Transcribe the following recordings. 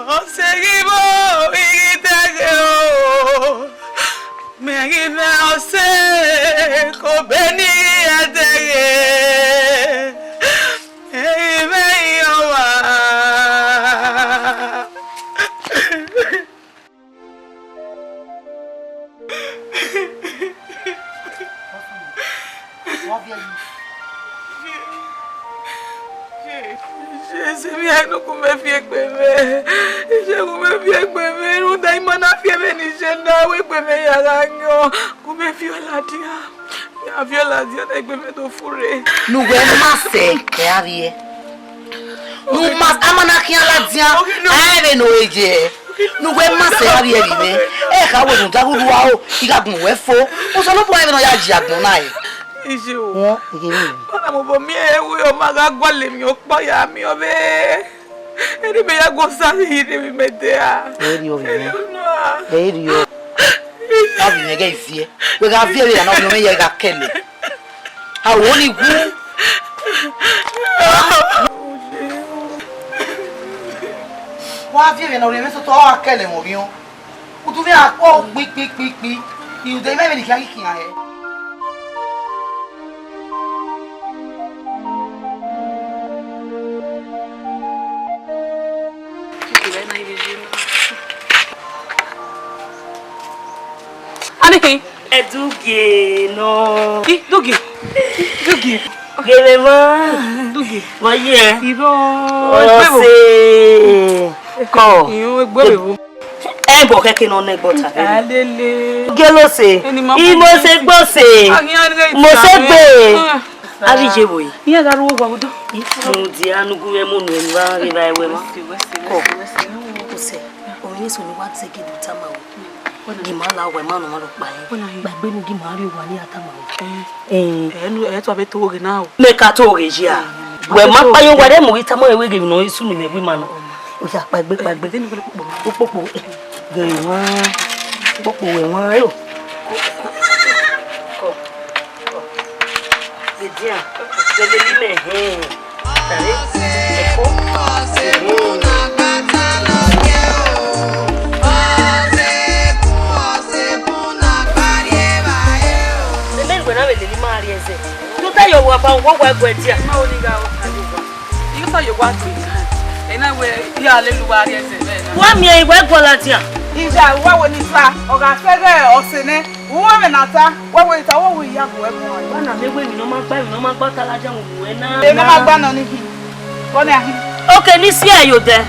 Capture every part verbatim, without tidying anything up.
Ọse ghi vbo, I ghi dẹghe o, mẹ ghi mwẹ ọse, ko be ne I ghi dẹghe, mẹ ghi mwẹ I ọmwa. Wa viẹ yi. Iye, iye, iye, ese mwẹ, I no gu mwẹ viọ egbe mwẹ. Iye, gu mwẹ viọ egbe mwẹ, rhunmwuda ima na fi ẹmwẹ ne iye na, wẹ egbe mwẹ ya gha yọn. Gu mwẹ viọ ladian. Ya viọ ladian, na egbe mwẹ do furre. Ne uwẹ ma sẹ, ẹ a viẹ. Ne u ma, a ma na khian ladian, a rẹn vbene ọ re ye. Ne uwẹ ma sẹ a viẹ vbe mwẹ. Ẹ kha wẹ ne u da rhurhu aro, I gha gun wẹ fo. Osanobua rẹn vbene ọ ya yi agbọn na re. Iye o. Wọ́n, ìyẹn ni. Ọna mobọ miẹn ẹre wẹ ọ ma gha gualọ emwi ọkpa ya miẹn ọvbehe. Erriọ mẹ ya gu Osa rhie rre vbe mẹ dia. Erriọ vbe mwẹ. Erriọ. A vbe mwẹ ghẹ viẹ. Wẹ gha viẹ vbe ra na, ọ mwẹ ya gha kẹlẹ. A ro ni wu. Wa viẹ vbe na, ọ rhie mwẹ sotọ, ọ gha kẹlẹ mwẹ orhiọn. Udu mwẹ a kpọ kpikpikpikpi. Irun de mwẹ vbe ne I khian ghi khian hẹ. Aniki. Ẹdugie nọ. I, Dugie. Dugie. Gele ma. Dugie. Ma ye. Irọ. Ọse. Kọ. Iyo egbe vbe vo. Ẹbọ kẹke nọ nẹ gbọta. Alele. Gelose. Eni ma. Imose gbose. Aghian ghe. Mose gbe. Ah. Avbe iye vbo re? Iran gha ru owa vbe odọ. Mudia ne u gu mwẹ mu nuẹn, ne u gha ghe vbe ẹwẹ mwa. Kọ. Usẹ, ọmọ eso ne uwa zẹ gele tama o. Ghi ma la owa, ima nọ ma rhọkpa ẹn. Kpaegbe ne u ghi ma rrie owa ne iran tama o. Ẹn. Ẹ, ẹ, tua vbe to ghe na o. Mẹ ka to ghe ye a. Wẹ ma kpa ye owa, de mu ghi tama ẹn wẹ ghe emwi ne ọ sunu mẹ wẹ ima nọ. Oya, kpaegbe, kpaegbe. Ukpokpo, ghe mwa. Ukpokpo wẹ mwa yo. Kọ. Dia, lele imẹ hẹn. Tare, ẹko. Mẹ wẹ na vbe lele ima rrie ẹzẹ. Do ta ye owa ba, wọ wa guẹ dia. Ma oni gha o. Iyo ta ye owa gbe. Ena wẹ, ya lele uwa rrie ẹzẹ vbe na. Wa miẹn iwẹ guọla dia. Iya, uwa wo ni fa, ọ gha fẹghẹ ọse nẹ. Uwẹ mwẹ na ta, wẹ wẹ ta, wẹ wẹ ya gu ẹbọ. Wa na mẹ wẹ emwi ne ọ ma gba, emwi ne ọ ma gba ta ladian mu nuẹn na. Emwi ne ọ ma gba nọ ni khin. Vbọ nian khin? Oke ne I si ẹre ye odẹ.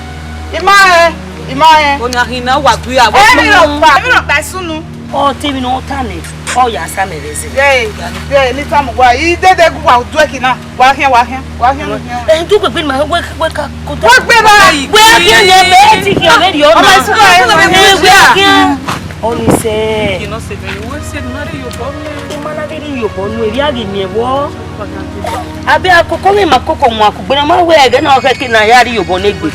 I ma rẹn, I ma rẹn. Ọna khin na wa gui a. Emwi rhọkpa, emwi rhọkpa sunu. Ọ te emwi ne ọ ta nẹ, ọ ya sa mẹ vbe ẹzẹ. Ye, ye, ne I tama uwa, I dede gu wa duẹki na. Wa khian, wa khian, wa khian, wa khian. Eh, do gbegbe ma, wẹ, wẹ ka kota. Wẹ gbe ba. Wẹ khian ye, mẹ ti khian vbe rriọ na. Ọmọ isuka ẹ. Wẹ khian. Ọni sẹ. Kino se vbe, wẹ se na rrie iyobọ nuẹn. I ma na vbe rrie iyobọ nuẹn, erriọ a ghi miẹn vbọ. Abẹ akoko vbe ma koko wan kugbe na, ma wẹ ẹghẹ na ọ khẹke ne a ya rrie iyobọ ne egbe.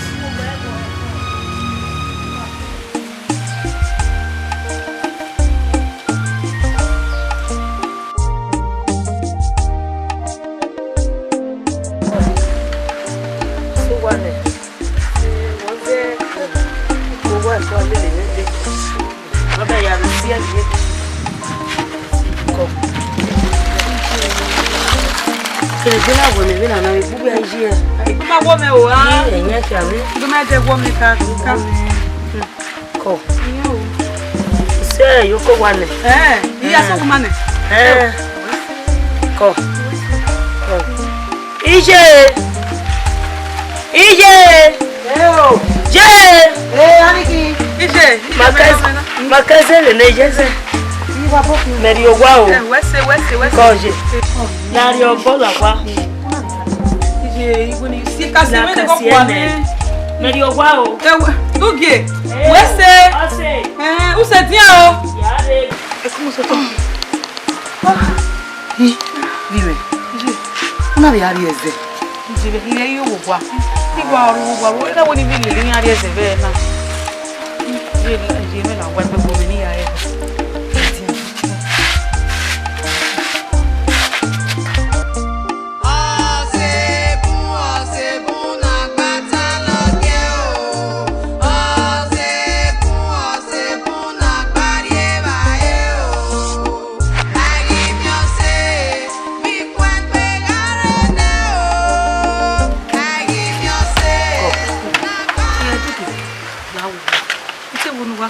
Kẹgbe na wẹ mẹ vbe na na vbe gbe uwu a yi ẹre. Egbe ma wọ mẹ o, a. Ẹyẹn ẹkia vbe. Egbe ma dẹ wọ mẹ ka, ka. Kọ. Iye o. Sẹ, yo ko wa nẹ. Eh, iya so ma nẹ. Eh. Kọ. Kọ. Iye. Iye. Eh o. Ye. Eh, aniki. Iye. Makẹzẹ, makẹzẹ le ne ye zẹ. Iwa bo. Mẹ rrie owa o. Eh, wẹ se, wẹ se, wẹ se. Kọ ye. Eh, kọ. Na rrie ọbọ la wa. Iye, iwe ni si ka si mẹ ne ko kwa mẹ. Mẹ rrie owa o. Ewe, Dugie. Eh, wẹ se. Ọse. Eh, u sẹ dian o. Ya re. Ẹ kú mọ sọtọ. Ih, vbi mwẹ. Iye. U na vbe gha rrie ẹzẹ. Iye, vbe ghi rrie owa. Igua ru owa, ru, ena wẹ ne I vbe lele iran rrie ẹzẹ vbe na. Iye, iye, mẹ na wa egbe gbe mwẹ ne I ya re.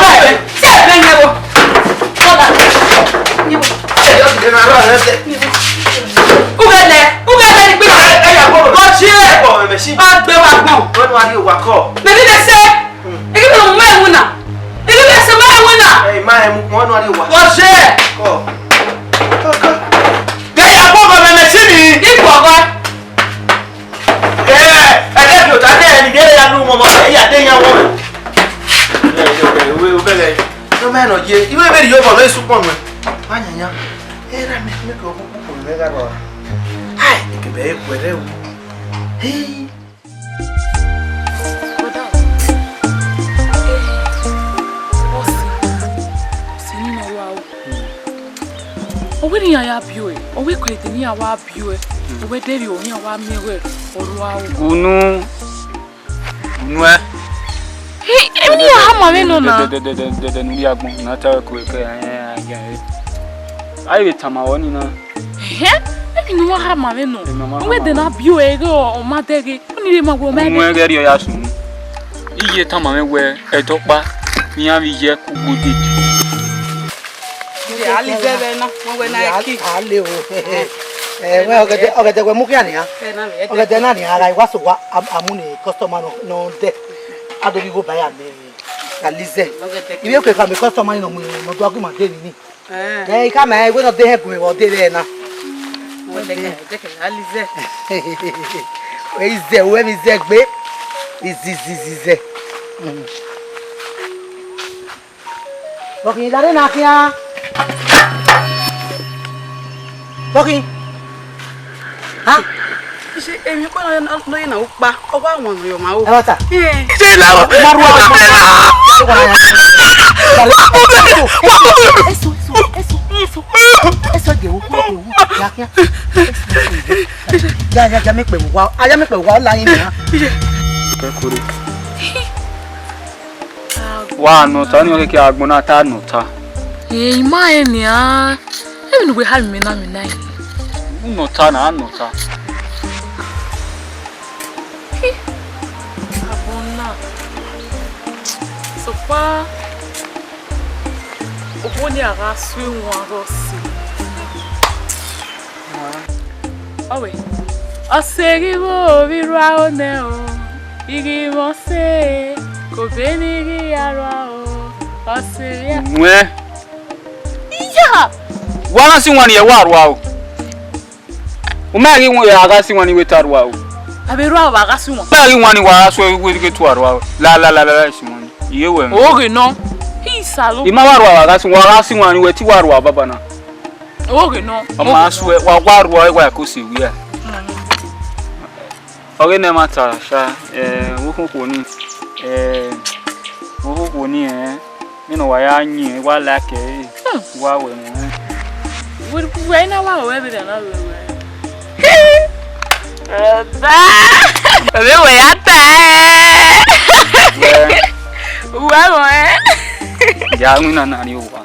Sẹ, sẹ, mẹ nyẹ vbo. Brother. Nyẹ vbo. Ughẹ nẹ, ughẹ nẹ ni gbe. Ẹ ya bọ. Bọ si ẹ. Bọ mẹ si. Wẹ ne uwa rrie owa kọ. Mẹ ghi vbe sẹ. Ẹ ghi vbe mu ma winna. Ẹ ghi vbe sẹ ma winna. Ẹ, ma hẹ mu, wẹ ne uwa rrie owa. Vbọzẹ. Kọ. Kọ, kọ. Ghẹ ya kpọgọ mẹ, mẹ si ni. I kpọgọ. Ẹ, ẹ, ẹ, de bi ota de, ẹni de ya nu mọmọ, ẹ ya de yan wọ. Ẹ, ẹ, ẹ, wẹ, wẹ, ẹ. No, mẹ nọ ye. Iwe vbe rhie obọ nọ, esu kpọn nuẹ. Ma yan yan. Ẹ, ra mẹ, mẹ ke okpukpu mẹ gha rua. Ai, eke bẹ e kuẹ rẹ o. Hey. Brother, eh, boss, boss, ni na wa o. Ọ wẹ ne iran ya biẹ ọe, ọ wẹ kẹdẹ ne iran wa biẹ ọe, ọ wẹ dẹrriọ iran wa miẹn wẹ ọ rua o. Unu, unu ẹ. Hey, emwi ne iran hama mwẹ nọ na. Dẹdẹdẹdẹ ne u rhie agbọn, na ta wẹ ko ke, eh, eh, eh. A i vbe tama wẹ ọnii na. Ẹhẹn, emwi ne uwa hama mwẹ nọ. Emwi ne ọ ma hama mwẹ. Ọ wẹ dẹ na biẹ ọe ghe ọ ma dẹghe, ọnii rre ma wẹ ọ ma dẹ. Unu ẹ ghẹ rriọ ya sunu. I ye tama mwẹ wẹ ẹdẹ ọkpa ne iran vbe ye ẹko gbe odede. Alizẹ vbe na, wẹ wẹ na ẹ ki. A le o. Ẹ, wẹ ọgẹdẹ, ọgẹdẹ wẹ mu khian nian. Ẹ na vbe, ẹ dẹ. Ọgẹdẹ na nian, a gha wa so wa, a, a mu ne customer nọ, nọ dẹ. A do ghi gho ba ya mẹ. Alizẹ. Ọgẹdẹ. Ivbi ke ka mẹ customer ni nọ mu, nọ do ghi ma de ni ni. Ẹ. Ẹ, I ka ma wẹ nọ de hẹ gu mwẹ vbe ọ de vbe na. Wẹ dẹkẹ, dẹkẹ, Alizẹ. Wẹ izẹ, wẹ vbe izẹ gbe. Izizizize. Mm. Bọkhin, lare na khian. Bọkhin. Ha? Ṣé èmi kọ́ ló, ló yẹ náà ó pa? Ọwọ́ àwọn ọ̀rọ̀ máa wò. Ẹ wá ta. Ẹ. Ṣé ìlà wà? Má ru àwọn ọmọ náà. Eso, eso, eso, eso, eso, eso, gẹ̀wò, gẹ̀wò, kíákíá. Ya, ya, ya, mi pè wá. A ya mi pè wá, ó la yín nìyà. Ẹ kúrò. Wa nọ ta, ọnii ọ keke agbọn na ta nọ ta. Ẹ, ima rẹn nian. Emwi ne uwẹ ha mwẹ na, mwẹ na rẹn. U nọ ta na, a nọ ta. Agbọn na. Sokpan, okhuo ni a gha su iwan ghe ọse. Ọ wẹ, ọse ghi vbo vbe rua ro nẹ o, I ghi mwẹ ọse, ke obọ ne I ghi ya rua o, ọse ya. Nuẹn. Iya! Wa gha si iwan ni, ẹ wa rua o. U ma ghi wan, a gha si iwan ni wẹ te a rua o. A vbe rua o, wa gha si iwan. U ma ghi wan ni wa gha suẹ wẹ ghe te a rua o. La, la, la, la, la, si iwan ni. Iye wẹ. Oghe nọ. Hi, Salo. I ma wa rua, wa gha si, wa gha si iwan ni wẹ te wa rua baba na. Oghe nọ. Ọ ma suẹ, wa, wa rua, wa ko se wia. Mm. Ọ ghe ne ẹmwata sha, eh, vbe okhuo ni, eh, vbe okhuo ni, eh, mẹ ne wa ya yin, wa like ẹre, hmm, wa wẹ ẹmwẹ. Wẹ, wẹ na wa wẹ vbe na wẹ wẹ. Ọba, ọbẹ wẹ ya ta ẹ. Wẹ. Wa wẹ. Ya win na na ni owa.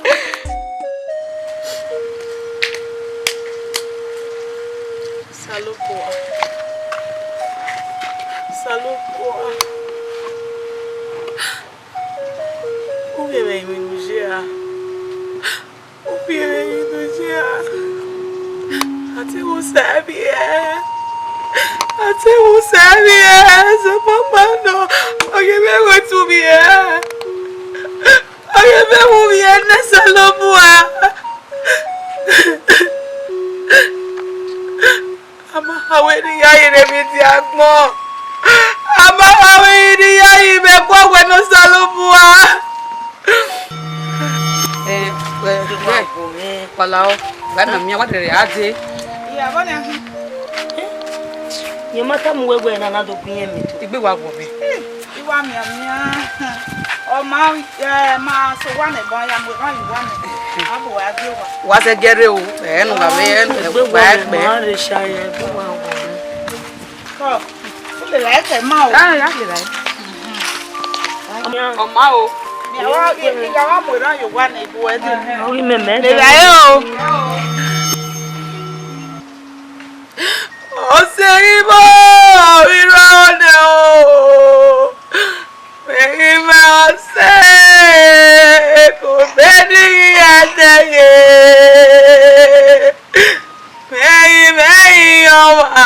Osanobua. Osanobua. U vbe mwẹ emwi ne u ye ra? U vbe mwẹ emwi ne u ye ra? A te vbe Osa vbiẹ. A te vbe Osa vbiẹ. Sokpan ọkpa nọ, ọ ghi vbe gho tu vbiẹ. Ọ ghi vbe mu vbiẹ nẹ Osanobua. A ma ha wẹ ne I ya ye ne emwi dia agbọn. A ma ha wẹ ne I ya ye mwẹ kua wẹ ne Osanobua. Eh, eh, eh, Palao, wa na miẹn wa rẹrẹ a dee. Iya, vbọ nian khin? Rẹn ma tama uwẹ wẹ na na do gbe irẹn mẹ to. Egbe wa wọ mwẹ. I wa mianmian. Ọ ma, eh, ma sẹ owa nẹ, ẹbọ ya mu erhan ye owa nẹ. A bu wa gie owa. Wa sẹ gie rre o, ẹ nu wa vbe, ẹ nu wa ẹgbẹ. Kọ, u lele ẹkẹ ma o. Ah, ya lele ẹkẹ. Ọ ma o. Mẹ wa, I, I gha wa mu erhan ye owa nẹ, I bu ẹdẹ. Ọ ghi mẹ mẹ. Lele ẹkẹ o. Ọse ghi vbo vbe rrọọ nẹ o? Mẹ ghi mwẹ ọse, ke obọ ne I ghi ya dẹghe. Mẹ ghi mwẹ iyọnmwa.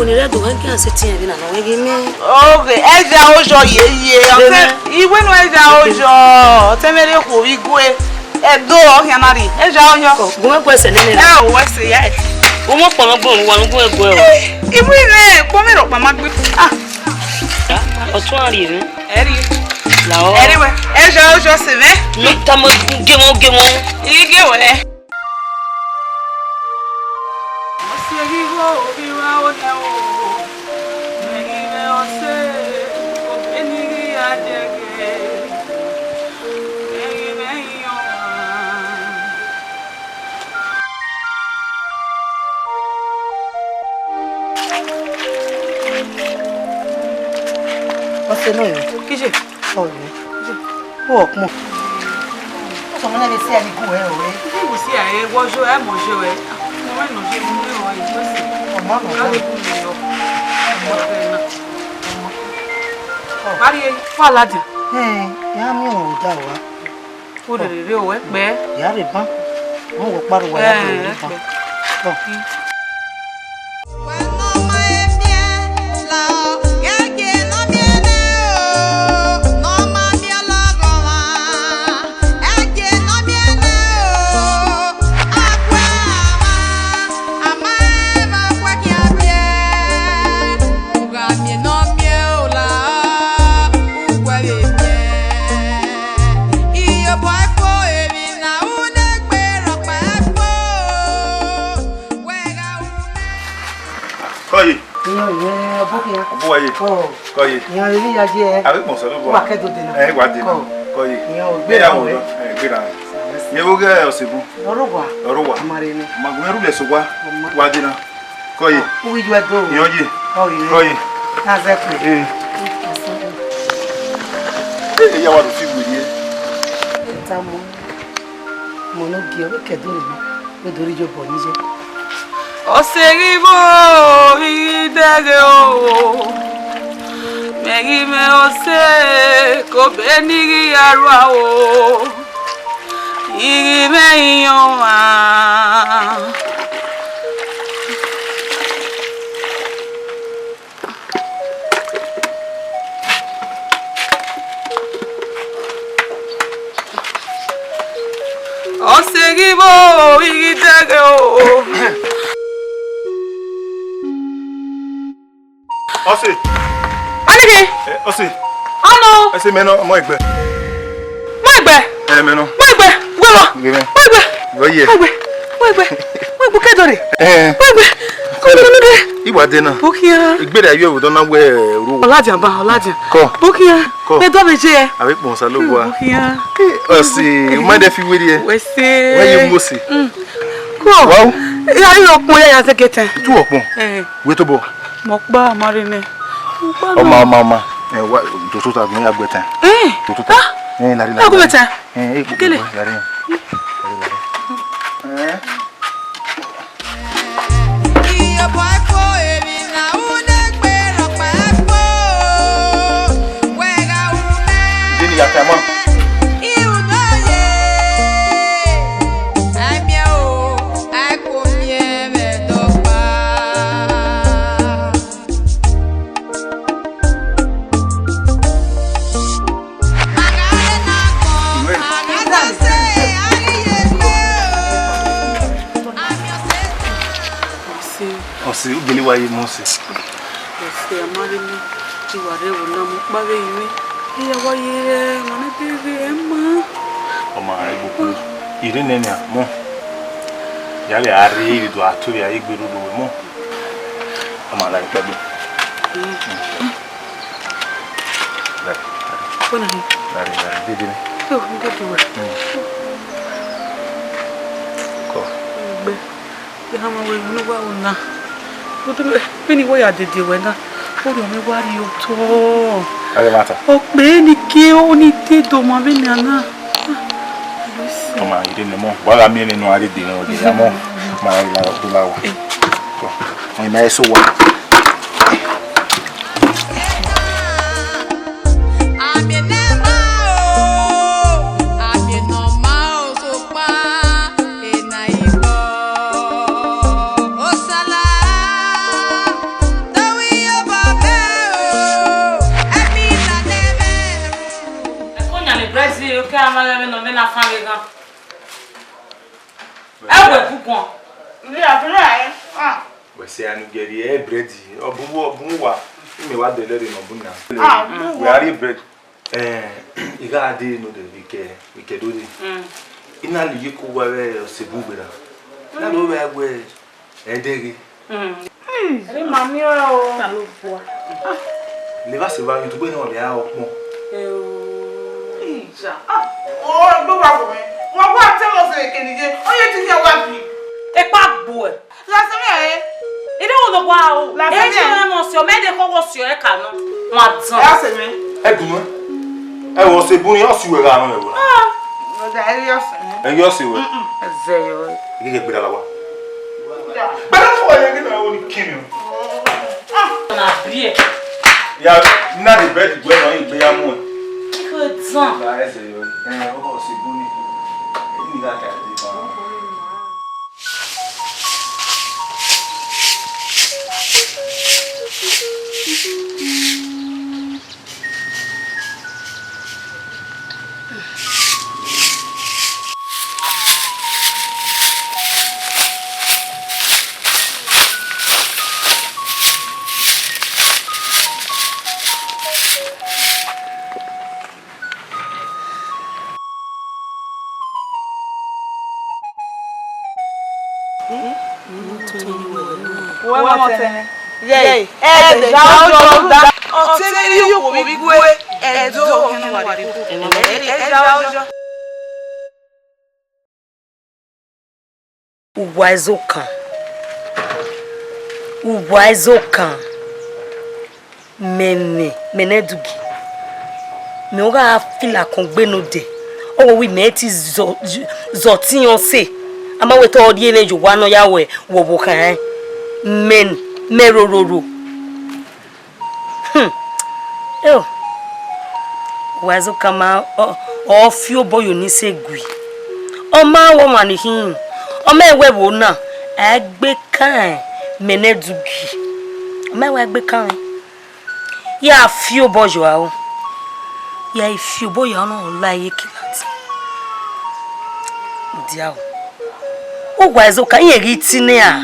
Oni rẹ do wẹ gẹ sẹ tiẹn vbe na nọ wẹ ghe mẹ. Oke, ẹja ojọ ye ye, ọtẹ, iwe nu ẹja ojọ, ọtẹ mẹ rẹ khuo vbe igue, ẹdo ọ khian na rri, ẹja ojọ. Gun ẹguẹ sẹ nene. Ẹ o, wẹ sẹ ya. Umu kpọmọ gbọn wa nu gun ẹguẹ o. Iwe rẹ, kpọmọ rọ kpama gbe. Ah. Ọtun a rhie mwẹ. Ẹ rhie. La ọ. Ẹ rhie wẹ, ẹja ojọ sẹ mwẹ. Ne u tama gẹmwẹ gẹmwẹ. I ghe wẹ. Ọ sẹ ghi vbo ghi vba onẹ o, mẹ ghi mwẹ ọse, obọ ne I ghi ya dẹghe, mẹ ghi mwẹ iyan ọmwa. Ọse nọ yọ. Kije. Ọyọ. Kije. Ọ kpọn. Ọsọ mẹ ne vbe si ẹre gu ẹre ọre. Iye wo si ẹre, wọ yo ẹ mọ yo ẹ. Mo wẹ nọ yo mo ne ọ yi wẹ si. Ọmọ mọ. Ka le bu mi yọ. Ọmọ rẹ na. Mari e, wa ladian. Ẹn, ya miẹn ọmwa vbe odaro wa. Wo rere rre o, wẹ kpẹ. Ya rre ban. Mu wẹ kpa rre uwa ya rre ban. Tọ. Kọye. Iyan, iyan, ọbokhian. Ọbuwa ye. Ọ. Kọye. Iyan, emwi ya ye. Avbe kpọnmwẹ Osanobua. Uwa kẹ do dena. Ẹ, wa dena. Kọ. Kọye. Iyan, ọ, ẹ, ya gbera wo wẹ. Ẹ, gbera. Yes. Ye wo ghe ọse bun. Ọrọwa. Ọrọwa. Ọmọ rẹ nẹ. Ma gun ẹrhu lẹ sẹ owa. Ọmọ. Wa dena. Kọye. Uwu iyuẹ do. Iyan ye. Kọye. Kọye. Na zẹ kpe. Ẹ. Ẹ, ya wa do fi wiri ẹ. Tamo. Mọ ne ọ gie ọ, vbe kẹ do rre, vbe do rre iyobọ ni ye. Ọse ghi vbo, I ghi dẹghe o, mẹ ghi mwẹ ọse, ke obọ ne I ghi ya rua o, I ghi mwẹ iyan ọmwa. Ọse ghi vbo, I ghi dẹghe o. Ọse. Ọnii ghe? Eh, ọse. Ọnọ. Ẹse mẹ nọ, mọ egbe. Mọ egbe. Ẹ, mẹ nọ. Mọ egbe. Wẹ wọ. Ghe mẹ. Mọ egbe. Ghe ye. Mọ egbe. Mọ egbe. Mọ egbe, ke do rre. Eh. Mọ egbe. Ko do rre. I wa dee na. Bukhian. Igbere ayọ ẹvbo dọ na wẹ ru. Ọladian ba, ọladian. Kọ. Bukhian. Kọ. Mẹ dọ vbe je. Avbe kpọnmwẹ Osanobua. Bukhian. Ọse, u ma dẹ fi weri ẹ. Wẹ se. Wẹ ye Mose. Mm. Kọ. Wow. Ya, ya ọkpọn ya, ya zẹgẹtẹ. Tu ọkpọn. Eh. Wẹ tobọ. Mẹ ọkpa ma rre nẹ. Ọkpa nọ. Ọ ma, ọ ma, ọ ma. Ẹ, wa, do tota, mẹ ya gbe tẹn. Eh? Do tota. Ah! Ẹ, lari, lari, lari. Ẹ, ẹ, kele. Lari. Lari, lari. Ẹ. Dini ya tẹn mọ. Ọse, u gele wa ye mọ ọse. Ọse, a ma rre mẹ, I wa rre ẹvbo na, mẹ ọkpa vbe rinmwian. I ya wa ye rẹ, ma nẹ dee ghe ma. Ọ ma rre ẹgbokpo. I rre nẹ nian, mọ. Ya vbe a rre, I vbe do a to vbe a ye gbe rhurhu wẹ mọ. Ọ ma la ikpẹdẹ. Mm. Lẹ. Wẹ na ni? Lari, lari, dede ni. Yo, dede wẹ. Mm. Kọ. Gbe. Iran ma wẹ ne uwa ru na. Vbe, vbene I wa ya dede wẹ na, orhiọn mwẹ wa rrie otọ. Aghẹ mata. Ọ kpe ne I gie ọni te do ma vbenian na. Ọ ma rre nẹ mọ, wa gha miẹn nene ọ gha dede nẹ, ọ gha ya mọ, ma gha la, do la wa. Eh. Ọ ma eso wa. Ọghe vbe nọ, vbe na fan vbe ghan. Ẹ wẹ bu guan. Ri a fẹ ra ẹ. Ah. Wẹ sẹ anu gẹrri ẹ brẹd, ọ bu, ọ bu wa, imẹ wa dẹlẹ rre ne ọ bu na. Ah, bu wa. Wẹ a rri brẹd. Eh, I gha dee nodẹ vbe ikẹ, vbe ikẹ do dee. Mm. I na lele iyeke uwa vbe ọse bun gberra. Na do vbe wẹ ẹdẹghe. Mm. Ẹre ma miẹn ọre o. Osanobua. Levba sẹ evba, yin tugbe ne ọ vbe a ọkpọn. Eo. Ija. Ah, o gbe wa gbe. Wa wa te mo se keni je. O ye ti ya wa bi. Ekpa gbuẹ. Lasẹmẹ ẹre. Ide wo lo gua o? Lasẹmẹ. Eji ẹre mọ siọ, mẹ de kọ wọ siọ ẹ ka nọ. Ma dan. Lasẹmẹ. Ẹ dunu. Ẹ wọ se bun ni, ọ si wẹ gha nọ ẹ wọ. Ah. Ọda ẹ yọ sẹ. Ẹ yọ se wẹ. Ẹzẹ yọ. Ẹ gẹgẹ gbera la wa. Gbera fọ ẹ gẹgẹ na o ni kini o. Ah. Na biẹ. Ya na de bed gbe na igbe ya mu. Iko dan. Ba ẹzẹ yọ. Ẹ, ọ se bun ni. Ẹ ni gha ka de ba. Wẹ ọmọ tẹn. Ye, ẹdẹ, ja ojọ da. Ọtẹn vbe rhie okhuo vbe igue, ẹdẹ ọghe ne uwa rhie okhuo. Ẹdẹ, ja ojọ. Uwa Ezokan, uwa Ezokan, mẹ nẹ, mẹ nẹ Dugi, mẹ ọ gha fila kan gbe nodẹ, ọ wẹ mẹ ti zọ, zọ ọtiẹn ọse, a ma wẹ te ọ rhie mwẹ ye owa ne ọ ya wẹ wọ vbe okhan ẹn, mẹ, mẹ rororo. Hmm. Eo. Wa zẹ okama, ọ, ọ fi obọ ye Onise gui. Ọ ma wẹ ọmwa ni khin, ọ ma wẹ ẹvbo na, a gbe kan mẹ nẹ Dugi. Ọ ma wẹ a gbe kan. Ya fi obọ ye aro. Ya fi obọ ye aro na la ye kilati. Dia o. Uwa Ezokan, irẹn ghi tin nẹ ra?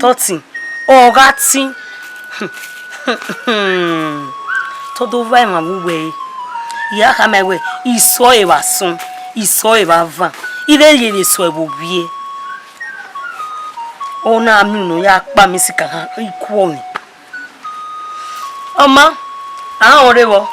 Tọtin, ọ gha tin. Te ọ do vba emwa vbe uwẹ re. I gha khama wẹ, isọ ẹre vbe asọn, isọ ẹre vbe avan, I vbe rhie vbe sọ ẹvbo vbiẹ. Ọ na miẹn unu ya kpa mẹ sikegbe, I kuọ mwẹ. Ọ ma, a rẹn ọnrẹn vbọ.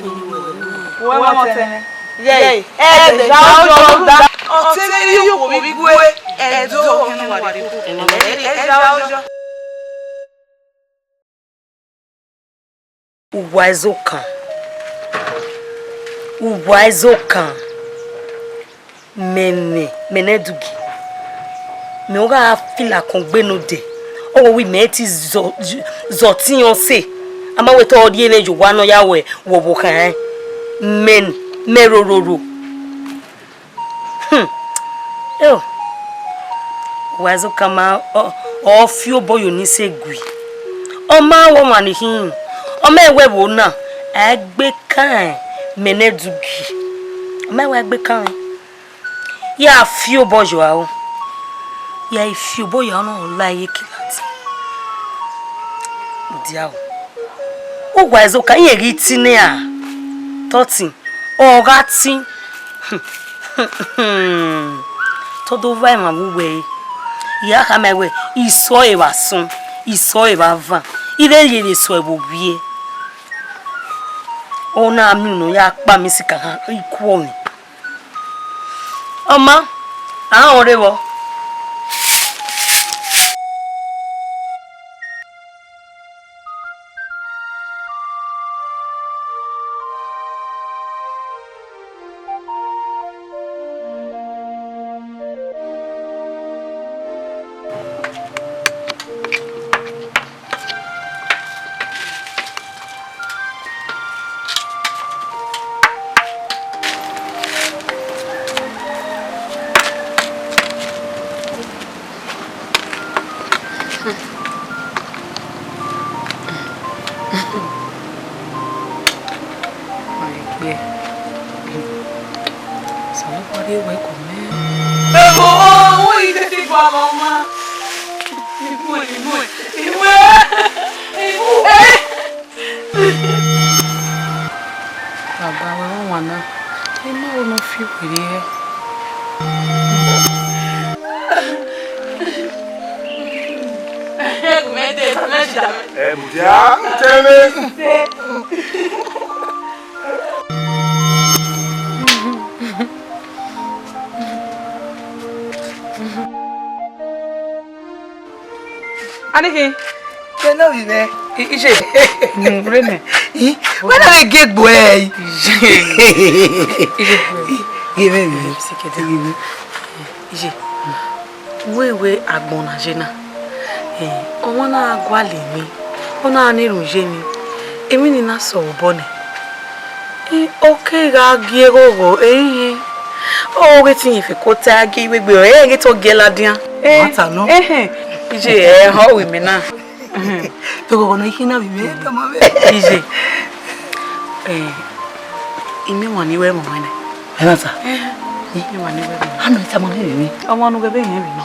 Uwẹ ọmọ ọtẹn nẹ. Yẹ, ẹdẹ ya ojọ da. Ọtẹn vbe rhie okhuo vbe igue, ẹdẹ ọhọ ne uwa rhie okhuo. Ẹdẹ ya ojọ. Uwa ẹzọ kan, uwa ẹzọ kan, mẹ nẹ, mẹ nẹ Dugi, mẹ ọ gha fila kan gbe ne odẹ, ọ wẹ mẹ te zọ, zọ ọtiẹn ọse, a ma wẹ te ọ rhie mwẹ ye owa ne ọ ya wẹ wẹ ọvbokhan ẹn, mẹ, mẹ rororo. Hmm. Eo. Wa zẹ okama, ọ, ọ fi obọ ye Onise gui. Ọ ma wẹ ọmwa ni khin, ọ ma wẹ vbo na, a gbe kan mẹ nẹ Dugi. Ọ ma wẹ a gbe kan. Ya fi obọ ye aro. Ya fi obọ ye aro na la ye kilati. Dia o. Uwa ẹzọ kan, irẹn ghi tin ne a tọtin, ọ gha tin. Te ọ do vba emwa vbe uwẹ ẹre. I gha khama wẹ, isọ ẹre vbe asọn, isọ ẹre vbe avan, I vbe rhie vbe sẹ vbe ovbiẹ. Ọ na miẹn unu ya kpa mẹ sikaka, I kuọ mwẹ. Ọ ma, a rẹn ọre vbọ. Evo, oh, oh, I tete gua mama. Imue, imue, imue, imue. Baba, wẹ ọmwa na, I ma ro ne ọ fi werriẹ. Ẹ mudia, tẹmwẹ. Aniki. Kẹ ne ovbi mwẹ. I- Iye. Mm, rene. I- Wẹ na vbe gie egbe ẹre. Iye. Iye. Ghe mwẹ, ghe mwẹ. Sikete. Ghe mwẹ. Iye. Wẹ wẹ agbọn na ye na. Eh, ọmwa na gualọ emwi, ọ na ni rhunmwuda emwi, emwi ni na sẹ obọ nẹ. I- ọ kegha gie ghọghọ, eh, ọ ghe te irẹn fẹko ta gie iwegbe, ọ ghe te ọ gie ladian. Eh, Mata nọ. Eh, iye, eh, ọ wẹ imẹ na. Te ghọghọ nọ, I khin na vbe imẹ, tama mwẹ. Iye, eh, imẹ wan ni wẹ mọ mwẹ nẹ. Ẹ na ta. Eh, imẹ wan ni wẹ mọ. Anu tama mwẹ vbe imẹ. Ọmọ nu gẹgẹ yẹn vbe nọ.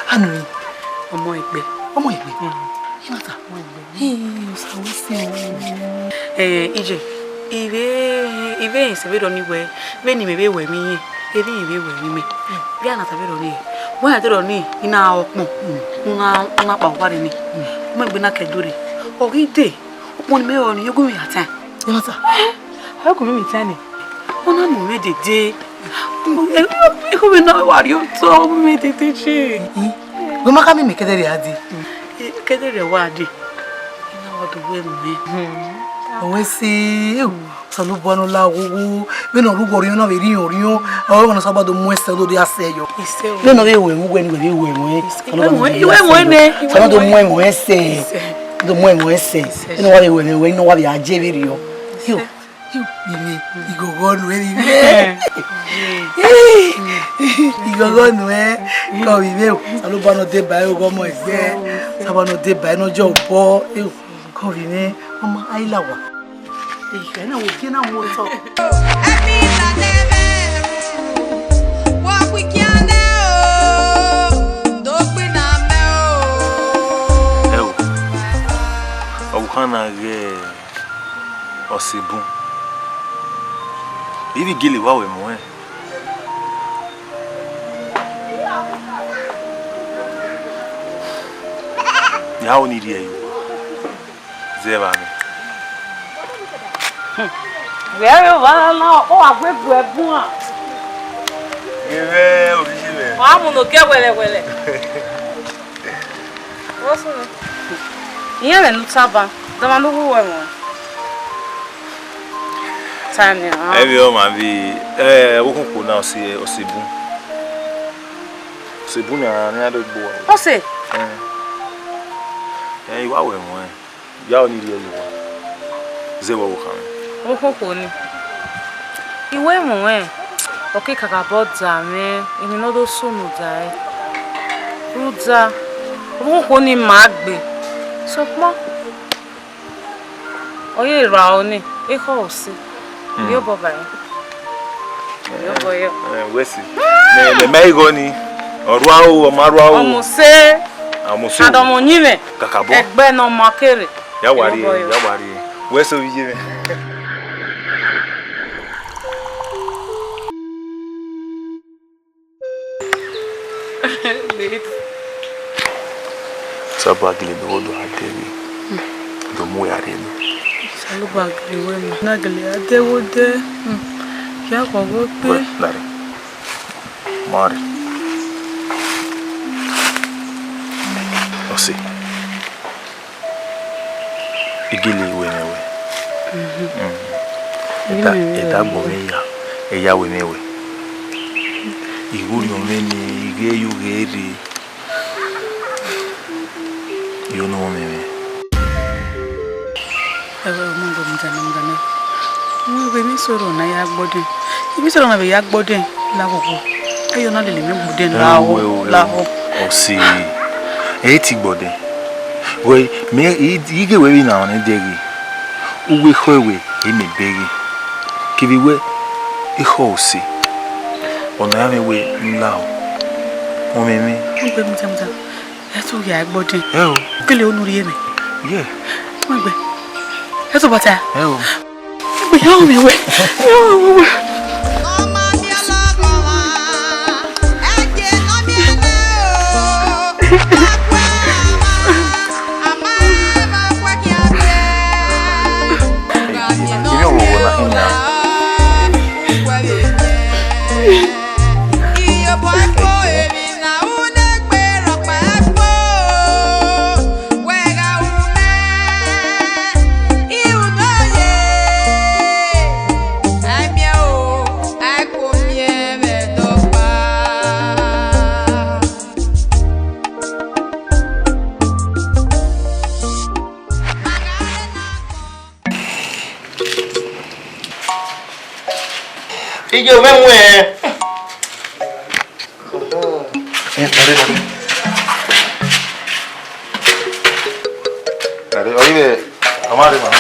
Anu. Ọmọ egbe. Ọmọ egbe. Mm. Ẹ na ta. Ọmọ egbe. Ee, Osa wẹ sẹ o. Eh, iye, I vbe, I vbe rẹn sẹ vberriọ ni wẹ, vbene imẹ vbe wẹ emwi irẹn, erriọ irẹn vbe wẹ emwi mẹ. Vbe a na ta vberriọ ni, wẹ a na ta vberriọ ni, I na re ọkpọn, u na, u na kpa owa rre ni. Ọmọ egbe na ke do rre. Ọ ghi dee, ọkpọn ni mẹ rẹn ni, ọ gu mwẹ ya taẹn. Ẹ na ta. Ọ gu mwẹ ya taẹn nẹ. Ọ na mu mwẹ dede. Ikhuo mwẹ na wa rhie otọ, ọ gu mwẹ dede je. Wẹ ma ka miẹn mẹ kẹdẹrriọ a dee. Kẹdẹrriọ wa dee. I na wa do wẹ mẹ. Ọ wẹ sẹ, Osanobua ne ọ la oghogho, vbene ọ rre uwu orhiọn na vbe rhiọn orhiọn, ọ wẹ ne Osanobua do mu ẹsẹ, ọ do rhie asẹ yọ. Vbene ọ vbe ru ẹmwẹ uwẹ ne uwẹ vbe ru ẹmwẹ, Osanobua do mu ẹmwẹ ẹsẹ, do mu ẹmwẹ ẹsẹ, vbene ọ wa vbe ru ẹmwẹ uwẹ ne ọ wa vbe a je vberriọ. Yo. Ivbi mwẹ, ighọghọ nuẹn ivbi mwẹ. Ighọghọ nuẹn, kọ vbe ivbi mwẹ, Osanobua ne ọ deba ẹre, ọghe ọmọ egbe, Osanobua ne ọ deba ẹre ne ọ jẹ obọ, kọ vbe ivbi mwẹ, ọmọ a i la owa. Ekhẹ na wo gie na mu otọ. Ẹo, ọvbokhan na ghe ọse bun. I vbe gele wa wẹ muẹn. Ya ho ni rhie ẹre zẹ vbe amwẹ. Wẹ vbe owa na, ọ wa gu egbe bun a. Ghe mwẹ, ovbi ye mwẹ. Wa mu ne okẹ wẹlẹwẹlẹ. What's wrong? Iran vbe ne u taba, dama ne u wu wẹ mọ. Time ya. Ẹvbo ọma vbe, eh, vbe okhunkhu na, ọ si, ọ si bun. Ọ si bun na, ne a do gbe uwa. Ọ si? Eh. Eh, I wa wẹ mọ, eh. Ya ọni rhie ye owa. Zẹ vbe ọ vbe khan mwẹ. Okhunkhu ni. I wẹ mọ, eh, ọ ke kakabọ da mwẹ, emwi ne ọ do sunu da ẹre. Rhunmwuda, okhunkhu ni ma gbe. Sokpan, ọ ye rra ọni, ekhọe ọ si. Mm. Iyobọ ba ẹre. Iyobọ yọ. Eh, wẹ si. Mẹ, mẹ, mẹ igho ni. Ọ rua o, ọ ma rua o. Ọmọ ose. Ọmọ ose. Adọmọ yin mwẹ. Kakabọ. Ẹgbẹ ne ọ ma kere. Ya wa rrie, iyobọ yọ. Ya wa rrie. Wẹ si ovbi ye mwẹ. Osanobua gele do wẹ do a dẹghe, do mu wẹ a rrie nẹ. Osanobua gele wẹ ma na gele a dẹghe odẹ, ya ghọghọ gbe. Wẹ, na rre. Ma rre. Ọ si. I gele wẹ mwẹ wẹ. Mm. Ẹdẹ, ẹdẹ agbọn mwẹ ya, ẹya wẹ mwẹ wẹ. I ghe orhiọn mwẹ ne I ghe yo ghe rre. Yo ne ọ mwẹ mwẹ. Ẹvbo ọmọ gbe mu dana, mu dana. Mu gbe mi sọrọ na ya gbọdẹ. Imi sọrọ na vbe ya gbọdẹ la ghọghọ. Ẹyọ na lele mwẹ gbọdẹ la ghọ, la ghọ. Ọ si. Ẹ i ti gbọdẹ. Wẹ, mẹ, I, I ghe wẹ vbe na ọnẹ dẹghe. Uwu ekhọe wẹ, e mẹ bẹghe. Kevbe wẹ, ekhọe ọ si. Ọna ya mwẹ wẹ, n la o. Ọ mwẹ mwẹ. Mu gbe mu dana, mu dana. Ẹ tu ya ẹgbọdẹn. Ẹ o. Kele unu rhie mẹ. Yẹ. Wẹ gbe. Ẹ tu bọta. Ẹ o. Gbe ya omi wẹ. Ya omi wẹ. Iye mwẹ mu ẹn. Ẹ, pare, pare. Pare, ọ yevbe, ọ ma rre evba na.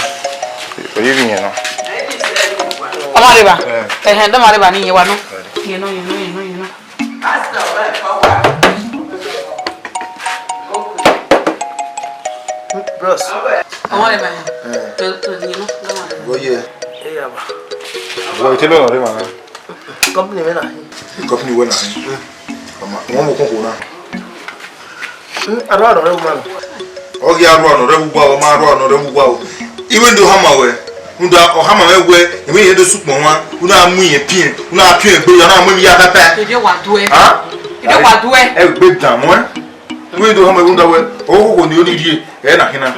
Ọ yevbe iyẹn na. Ọ ma rre evba? Ẹ. Ẹhẹn, de ọ ma rre evba ne iyẹn wa nọ. Pare. Iyẹn nọ, iyẹn nọ, iyẹn nọ, iyẹn nọ. Bros. Ọ ma rre evba ya. Ẹ. To, to, iyẹn nọ, de ọ ma rre evba. Ọ yẹ. Ẹ ya ba. Bro, itelu ne ọ rre evba na. Company mwẹ na hin. Company wẹ na hin. Ọ ma, wẹ mu okhunkhu na. Hmm, a rua nọ rre vbe uwa o. Ọ ghi a rua nọ rre vbe uwa o, ọ ma rua nọ rre vbe uwa o. Iwẹ do hama wẹ, rhunmwuda ọ hama mwẹ wẹ, emwi hia do sukpọn mwa, u na mu iyẹn piẹn, u na piẹn egbe, u na mu emwi ya pẹpẹ. Ede wa duẹ. Ha? Ede wa duẹ. Ẹ gbe dan mwa. Iwẹ do hama wẹ rhunmwuda wẹ, oghogho ni oni rrie, ẹ na hin na.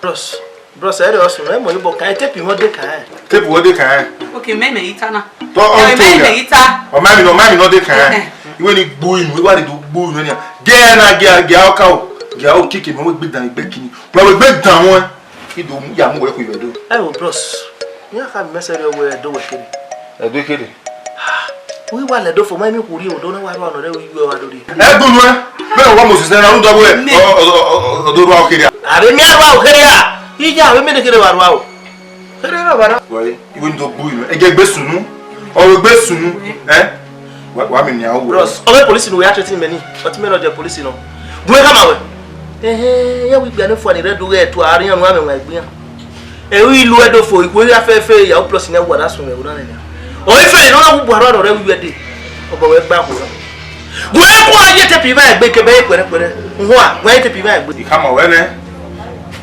Bros. Bros, ẹ rẹ ọ sunu, ẹ mọ ni bọ kan, tepi mwẹ ọ de kan ẹn. Tepi wẹ ọ de kan ẹn. Okay, mẹ mẹ ita na. Tọ ọ. Ẹ, mẹ mẹ ita. Ọ ma mi nọ, ọ ma mi nọ de kan ẹn. Eh. Iwẹ ni gbu inu, iwa de do gbu inu nia. Gẹ na, gẹ, gẹ ọka o. Gẹ o kike mẹ wẹ gbe dan igbe kini. Bro, wẹ gbe dan wọn. Ido ya mu wẹ ku ivẹ do. Ẹ o bros. Ni a kha mẹ sẹ rẹ wẹ do wẹ kere. Ẹ do kere. Uhi wa lẹ do fo ma emi khurhi odo na wa rua nọ rẹ uyi wa do re. Ẹ dunu ẹ, bẹẹ wa Moses na rhunmwuda wẹ, ọ, ọ, ọ, ọ, ọ do rua okherhe a. Avbe emiarhua okherhe a, iye avbe mene kherhe wa rua o. Kherhe rọ vba na. Wẹ, iwẹ ni do gbu inu, ẹgẹ egbe sunu, ọ wẹ egbe sunu, ẹ? Wa, wa mi nian owo. Bros, ọ vbe polisi ne uwẹ ya threaten mẹ ni, ọtẹn mẹ nọ jẹ polisi nọ. Gun ẹ khama wẹ. Ẹhẹn, ya wẹ igbian ne fua ni rre do ghẹ tua, a rhian nu amẹ wan egbe iran. Ẹ i lu ẹdẹ ofo, ikhuo ya fẹfẹ, ya plus ne wa da sun ẹvbo na nẹ. Ọ i fẹ ne ọ na wu buaro arọ rẹ wi wẹ de. Obọ wẹ gba khuo na. Wẹ bu a ye tepi va egbe kebe ye kpẹrẹkpẹrẹ. Nwa, wẹ ye tepi va egbe. I khama wẹ nẹ.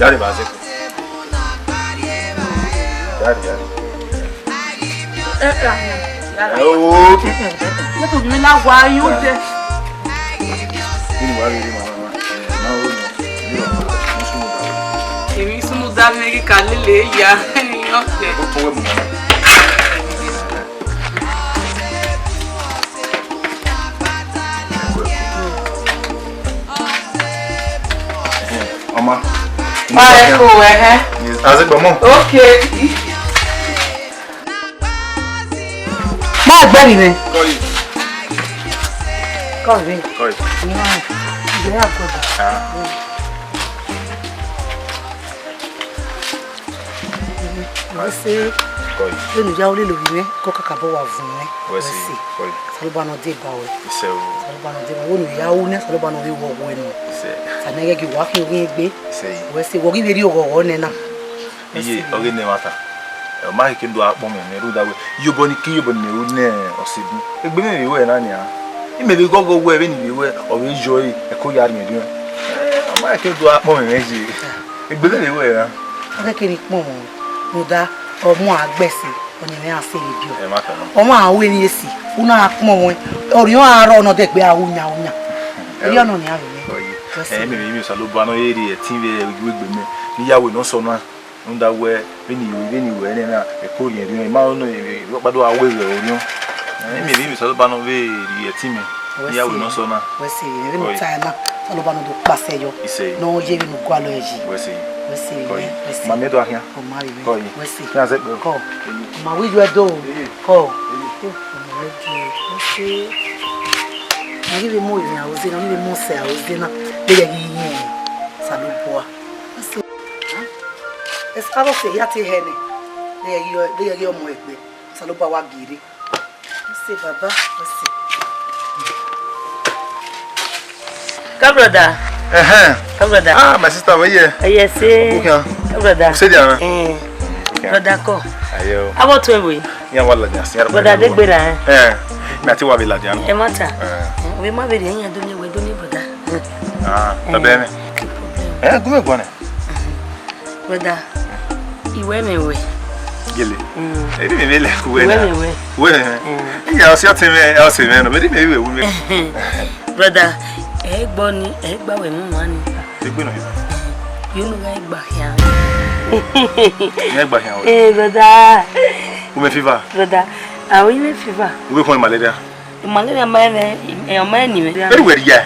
Yare ba zeko. Yare, yare. Eh, eh, yare. Eh, oh. Ye to mi na wa yu de. Kí ni wàá rí rí màmá ma? Màmá wo ni? Èmi súnmọ́ dá mi kí kà lélẹ̀ ya. Ọ̀tẹ̀. Ó tún wẹ̀ mọ́. Ọma. Ba ẹ ko wẹ hẹ. Yes, a zẹ gbọmọ. Okay. Ma gbẹ ni mẹ. Kọ yi. Kọ yi. Kọ yi. Ìyá, ìyá àgbọ̀dọ̀. Ah. Wẹ se. Kọ yi. Vbene u ya ru lele ovbi mwẹ, ke ọ kakabọ wa vun mwẹ. Wẹ se. Wẹ se. Kọ yi. Osanobua ne ọ deba ruẹ. Isẹ o. Osanobua ne ọ deba ruẹ. Vbene u ya ru nẹ, Osanobua ne ọ vbe wọ wẹ nọ. Isẹ. Sani ẹghẹ gie wa khian oghian egbe. Isẹ yi. Wẹ se, wẹ ghi vbe rhie oghọghọ nẹ na. Iye, ọghe ne ẹmwata. Ọ ma he ke do akpọn mwẹ, mẹ rhunmwuda wẹẹ, iyobọ ni ke iyobọ ne mẹ ru ne ọse bun. Egbe mwẹ vbe wẹ na nian. Imẹ vbe gọgọ wẹẹ vbene I vbe wẹ, ọ vbe yọ ẹre, ẹko ya rhiẹnrhiẹn. Eh, ọ ma he ke do akpọn mwẹ mwẹ ye. Egbe mwẹ vbe wẹ na. Ọ khẹke ne I kpọnmwẹ, rhunmwuda, ọ mu a gbe ẹse, ọni mwẹ a sẹ vbe biẹ. Ẹ ma tọ nọ. Ọ ma ru emwi esi, u na kpọnmwẹ, ọrriọ a rrọọ ne ọ dẹgbe a ru yan, ru yan. Erriọ nọ nian vbe mwẹ. Ọ ye. Ẹ, mẹ vbe rinmwian Osanobua ne ọ rhie ẹtin vbe iwegbe mẹ, ne I ya wẹ ne ọ sẹ ọna. Rhunmwuda wẹẹ, vbene I ru, vbene I ru ẹre na, ẹko rhiẹnrhiẹn, I ma rẹn ne ọkpa do gha wẹ ghẹ orhiọn. Ẹ, mẹ vbe rinmwian Osanobua ne ọ vbe rhie ẹtin mẹ, ne I ya wẹ ne ọ sẹ ọna. Wẹ se, vbene u tae na, Osanobua ne ọ do kpasẹ yọ. Isẹ. Ne ọ ye vbene u gualọ ẹre yi. Wẹ se. Wẹ se, wẹ se. Ma miẹn do gha khian. Ọ ma vbe mwẹ. Kọ yi. Wẹ se. Khian zẹ kpẹ. Kọ. Ma wẹ iye do. Kọ. Ọ ma vbe die. Wẹ se. Ma ghi vbe mu emwi aro ze na, ma ghi vbe mu ọse aro ze na, vbe ya ghi yin Osanobua. Wẹ se. Esa vbe ọse hia te hẹ nẹ, vbe ya ghi, vbe ya ghi ọmọ ẹgbẹ, Osanobua wa gie rre. Wẹ se baba, wẹ se. Ka brother. Ẹhẹn. Ka brother. Ah, my sister, where you? Yes, eh. Ka brother. Say there. Eh. Brother ko. Ayo. Abo tu ewe. Ya wa ladian, si. Brother de gbera, eh. Eh. Mi ati wa vbe ladian. E mata. Eh. We ma vbe ri yan do ni we do ni brother. Ah, ta be mi. Eh, gu me gbọnẹ. Brother, I wẹ mwẹ wẹ. Gele. Mm. Eri mi vbe lẹ ku wẹ na. I wẹ mwẹ wẹ. Wẹ. Mm. Iya, ọ si ọtẹn mwẹ, ọ sẹ mwẹ nọ, eri mi vbe wẹ wu mwẹ. Brother, ẹ gbọ ni, ẹ gba wẹ mu wa ni. Egbe nọ. Yo no ga gba khian. Ẹ gba khian wẹ. Eh, brother. Women fever. Brother, ah, women fever. Wẹ kọn malaria. Malaria ma ẹmwẹ, ọ ma ẹni mwẹ. Very well, yeah.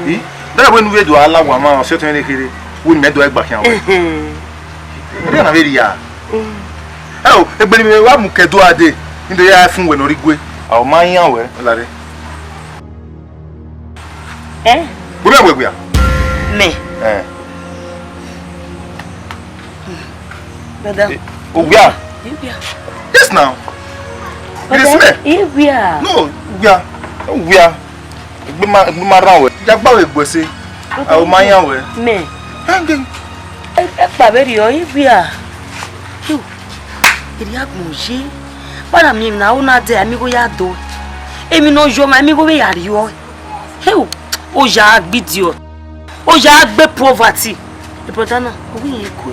Eh? Dara wẹ ne u vbe do ala wa ma, ọ si ọtẹn mwẹ ne kherhe, wẹ ne mẹ do ẹgba khian wẹ. Ẹdẹ na vbe rhia. Ẹ o, egbe ne mẹ wa mu kẹ do ade, ne do ya fun wẹ ne ọ rre igue. A, ọ ma yan wẹ, lare. Eh? Wẹ mẹ wẹ wia? Mẹ. Eh. Brother. Eh, o wia? I wia. Yes now. You dey smell? I wia. No, wia. Wia. Egbe ma, egbe ma ran wẹ. Ya gba wẹ gbe se. A, ọ ma yan wẹ. Mẹ. Hang. E, e kpa vbe rriọ, i wia. Yo. Eri agbọn ye. Para mi na, u na de, ami go ya do. Emi no yo ma, ami go vbe ya rriọ. Heo, oya gbidiọ. Oya gbe poverty. E brother na, o wi yen ku.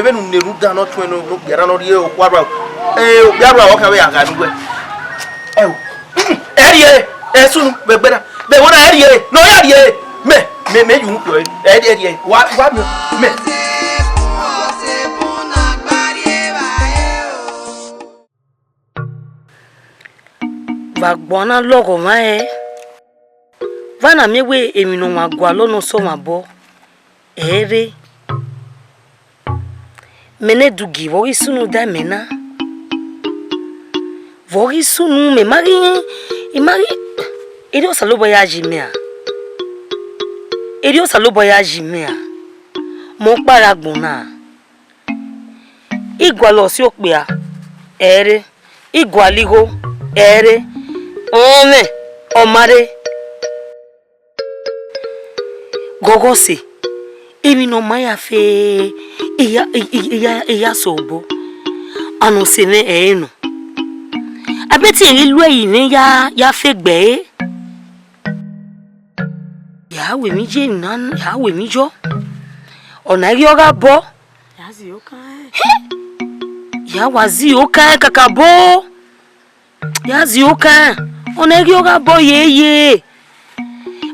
vbene u na erhunmwuda ne ọ tuẹn ne okpia na ne ọ rhie okhuo arua, eh, okpia arua ọ kha vbe ya gha ne uwẹ. Ẹ o, ẹ rhie, ẹ sunu vbe ẹgbẹe na, vbe ẹvbo na ẹ rhie, ne ọ ya rhie, mẹ, mẹ, mẹ yu uhunmwu kpiọ ẹre, ẹ rhie, ẹ rhie, wa, wa miẹn, mẹ. Vbe agbọn na lọghọ mwa ẹre, vbe a na miẹn wẹẹ emwi ne ọmwa gualọ ne ọ sẹ ọmwa obọ, ẹ i rre. Mẹ ne Edugie, vbe ọ ghi sunu da imẹ na? Vbe ọ ghi sunu, mẹ ma ghi, I ma ghi, erriọ Osanobua ya yi mẹ ra? Erriọ Osanobua ya yi mẹ ra? Mẹ ọkpa rre agbọn na. I gualọ ọse okpia, ẹ i rre. I gualọ igho, ẹ i rre. Ọmwẹ, ọ ma rre. Ghọghọ ọse, emwi ne ọ ma ya fe, I ya, I, I, I ya, I ya sẹ obọ. Ana ọse mwẹ ẹ i re nọ. Abe te irẹn ghi lu ẹre mwẹ ya, ya fe gbe ẹre. Ya ru emwi ye na, ya ru emwi yọ. Ọna i ghi ọ gha bọ. Ya zẹ okan ẹn. Ya wa zẹ okan ẹn kakabọ. Ya zẹ okan ẹn. Ọna i ghi ọ gha bọ yeye.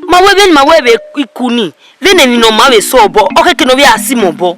Ma wẹ vbene ma wẹ vbe iku ni, vbene emwi ne ọ ma vbe sẹ obọ, ọ khẹke ne ọ vbe a si mẹ obọ.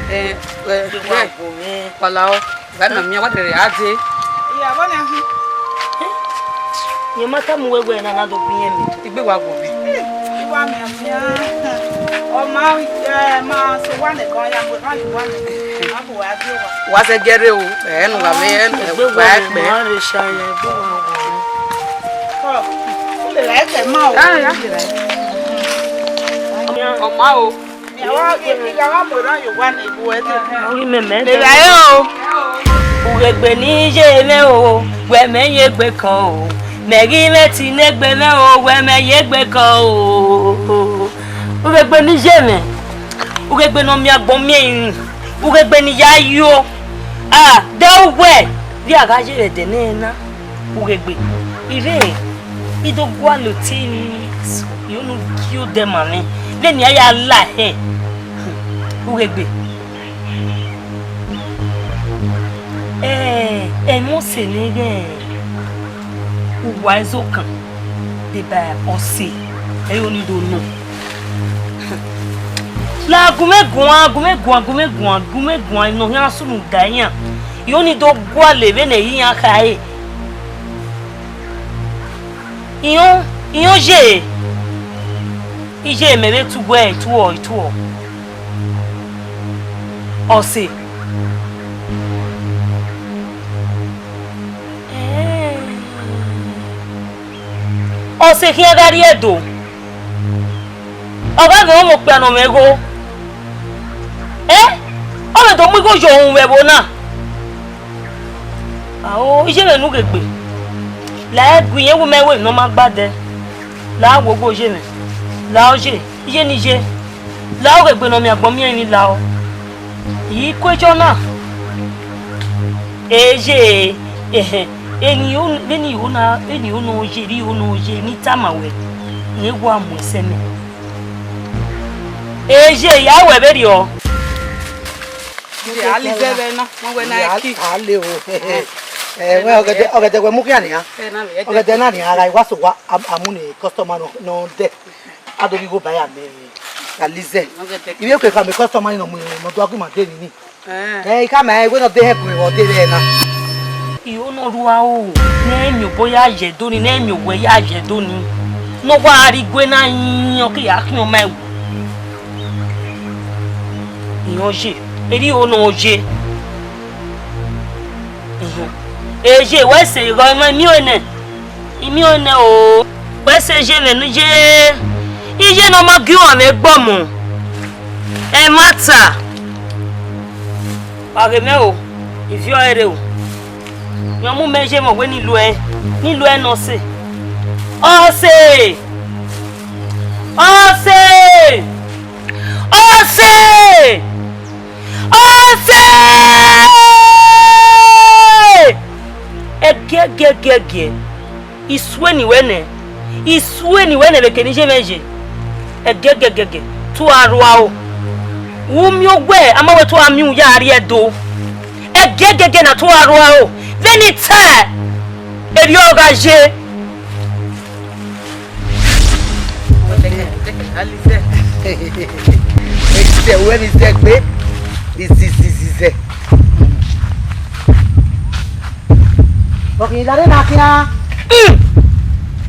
Eh, eh, Wa eh, wo mwẹ. Kpalao, wa na miẹn, wa dẹrẹ a dee. Iya, vbọ nian khin? Rẹn ma tama uwẹ wẹẹ ne a na do gbe irẹn mẹ. Egbe wa wo mwẹ. Eh, I wa mianmian. Ọ ma, eh, ma sẹ owa nẹ gan ya, mu erhan ye owa nẹ. Ma bu uwa die owa. Wa sẹ gẹrre o, ẹ nu wa vbe, ẹ nu Egbe wa wẹẹ kpẹ. Ma vbe sha ya, egbe wa wo mwẹ. Ọ, u lele ẹkẹ ma o. Ah, ya lele. Ọ ma o. Mẹ wa ghe, I gha wa mu erhan ye owa nẹ, I bu uwẹ dee. Ọ ghi mẹ mẹ. Lele ẹre o. Ughegbe ne I ye mwẹ o, wẹ mẹ ye egbe kan o. Mẹ ghi mwẹ ẹtin ne egbe mwẹ o, wẹ mẹ ye egbe kan o. Ughegbe ne I ye mwẹ, ughegbe ne ọ miẹn agbọn miẹn irin, ughegbe ne I ya yo. A, de uwẹ, vbe a gha ye vbe ẹdẹ nẹ na? Ughegbe, I rre, I do gualọ te emwi, I unu gie odẹ ma mwẹ, vbene I ya la hẹ. Ughegbe. Ẹ, ẹmwẹ ọse ne ghẹ uwa Ẹzokan deba ọse, ẹ i unu do nọ. La gu mwẹ guan, gu mwẹ guan, gu mwẹ guan, gu mwẹ guan, ne ọ khian sunu ga iran. I unu do gualọ vbene iran khare. Iyọn, iyọn ye. Iye mẹ vbe tuẹ, tuọ, tuọ. Ọse. Ọse khian gha rrie Ẹdo. Ọ gha vbe ọmọ okpia ne ọ mwẹ igho. Ẹ? Ọ vbe do mu igho ye ohun vbe ẹvbo na. Ao, iye mwẹ ne u ghe gbe. La ẹ gu irẹn wu mẹ wẹ ne ọ ma gba dẹ. La wo gbe oye mwẹ. La ọ ye, iye ne iye. La ọ ghe gbe ne ọ miẹn agbọn miẹn emwi la ọ. I ku eyo na. Eye, ehẹn, eni u, vbene u na, vbene u na ye, vbe u na ye, ne I tama wẹ, ne wa mu ẹsẹ mẹ. Eye, ya wẹ vberriọ. Ye, a lizẹ vbe na, wọn wẹ na. Ye, a ki. A le o. Eh, wẹ ọgẹdẹ, ọgẹdẹ wẹ mu khian nian. Eh, na vbe, ọgẹdẹ na nian, a gha wa so wa, a, a mu ne customer nọ, nọ dẹ. A do ghi gho ba ya mẹ, a lizẹ. Ọgẹdẹ. Ivbi okue khama customer ni nọ mu, nọ do gu ima de nini. Eh. Eh, I khama, eh, wẹ nọ de hẹ gun vbe ọdẹ vbe na. Io nọ rua o, ne miẹn obọ ya ye do ni, ne miẹn owẹ ya ye do ni. Ne ọ wa rhie igue na yin, ọ ke ya khian ma ẹwu. Iyọn ye, erriọ nọ ye. Iyọn. Eye, wẹ sẹ igho, I miẹn ọnẹ. I miẹn ọnẹ o. Wẹ sẹ ye mwẹ ne iye. Iye ne ọ ma gie uwa vbe gbọmọ. Ẹmwata. Wa ghe mẹ o, ivie ọre rre o. Rẹn mu mẹ ye mwẹ wẹ ne I lu ẹe, ne I lu ẹe ne ọse. Ọse! Ọse! Ọse! Ọse! Ẹgiẹgiẹgiẹgiẹ, I sue ne I wẹ nẹ, I sue ne I wẹ nẹ vbe kene iye mwẹ ye. Ẹgiẹgiẹgiẹgiẹ, te u gha rua o. U miẹn uwẹ, a ma wẹ te u gha miẹn u ya rrie Ẹdo. Ẹgiẹgiẹgiẹ na te u gha rua o. Vbene I tae, erriọ gha ye. Ẹzizẹ, wẹ vbe izẹ gbe, izizizizẹ. Bọkhin, lare na khian. Hmm.